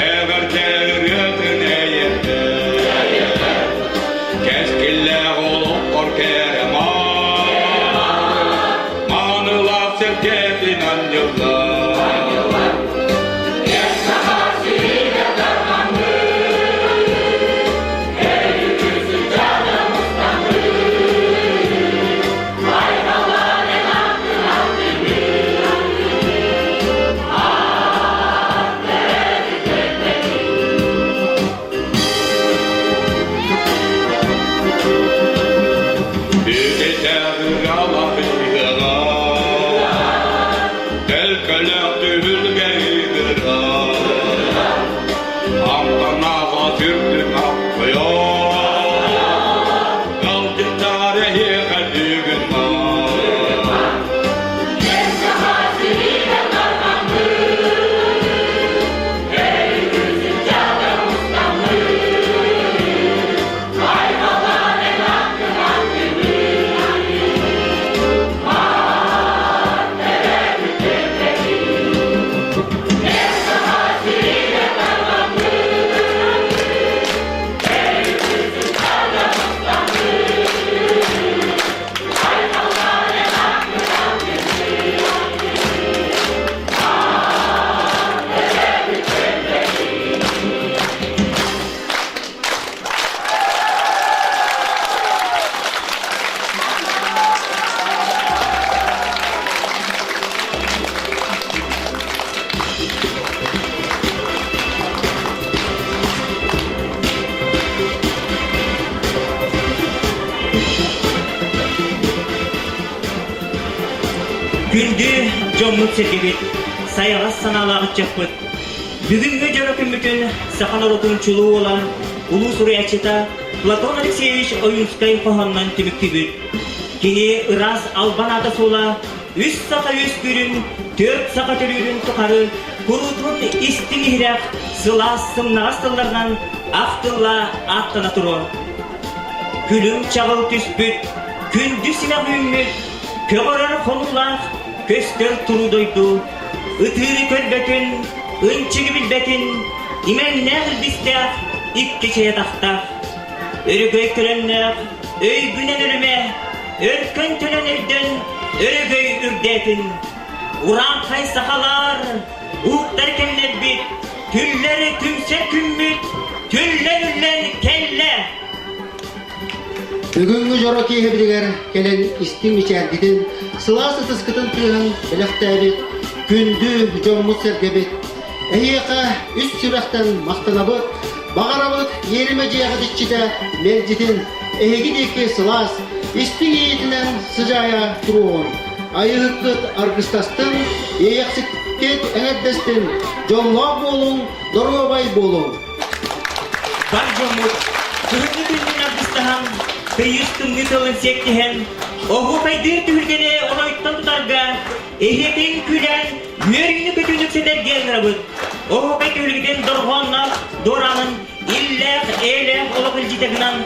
эҕэрдэ ырыатын эйэрдэ, кэскиллээх олоххор кэрэ маанылаах сэргэтин анньыллар. Төлкөлөөх түһүлгэ ыгырар, Амтанааҕа сүрдүн аппыйар, Ыалдьыттар эһиэхэ бүгүн баар. Күндү дьоммут-сэргэбит, сайаҕас санаалаах ыччаппыт, бүгүҥҥү дьоро күммүтүн саха норуотун чулуу уола, улуу суруйааччыта Платон Алексеевич Ойуунскай хоһоонунан түмүктүүбүт. Кини ыраас албан аата суола үс саха үөскүүрүн, түөрт саха төрүүрүн тухары куруутун истиҥ-иһирэх, сылаас сымнаҕас тылларынан ах тылла ааттана туруо. Күлүм чаҕыл түспүт, күндү симэх үүммүт, көҕөрөр хонуулаах, көстөр туруу дойду, ытыыры көрбөтүн, ынчыгы билбэтин, имэҥнээх илбистээх, икки чэй атахтаах, өрөгөй төлөннөөх, өйгүнэн өрүмэ, өркөн төлөн өйдөн, өрөгөй үрдээтин. Урааҥхай сахалар, уһуктар кэмнэрбит, түллэр түмсэр күммүт, түллэн үллэн кэллэ! Бүгүҥҥү дьоро киэһэбитигэр кэлэн истиҥ мичээргитин, сылаас ытыскытын тыаһын бэлэхтээбит күндү дьоммут-сэргэбит, эһиэхэ үс сүрэхтэн махтанабыт, баҕарабыт иэримэ дьиэҕит иччитэ мэлдьитин эһиги диэки сылаас, истиҥ иэйиитинэн сыдьаайа туруоҕун, айыһыккыт аргыстастын, иэйэхсиккит эҥэрдэстин, дьоллоох буолуҥ, доруобай буолуҥ! Бар дьоммут кыһыҥҥы күннүн аргыстаһан, тыйыс тымныы тылын сиэттиһэн, оһуохайдыыр түһүлгэни оройтон тутарга эһиэтин күлэн, үөрүүнү-көтүүнү үксэтэргэ ыҥырабыт. Оһуохай түһүлгэтин дорҕоонноох дуораанын иллээх, эйэлээх олох илдьитэ гынан,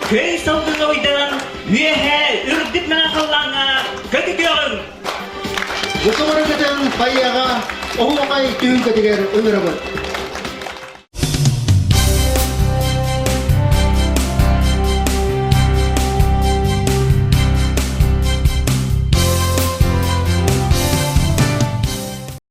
көй салгыҥҥа уйдаран, үөһээ үрдүк мэҥэ халлааҥҥа көтүтүөҕүҥ! Бука барыгытын хайыаҕа оһуохай түһүлгэтигэр ыҥырабыт.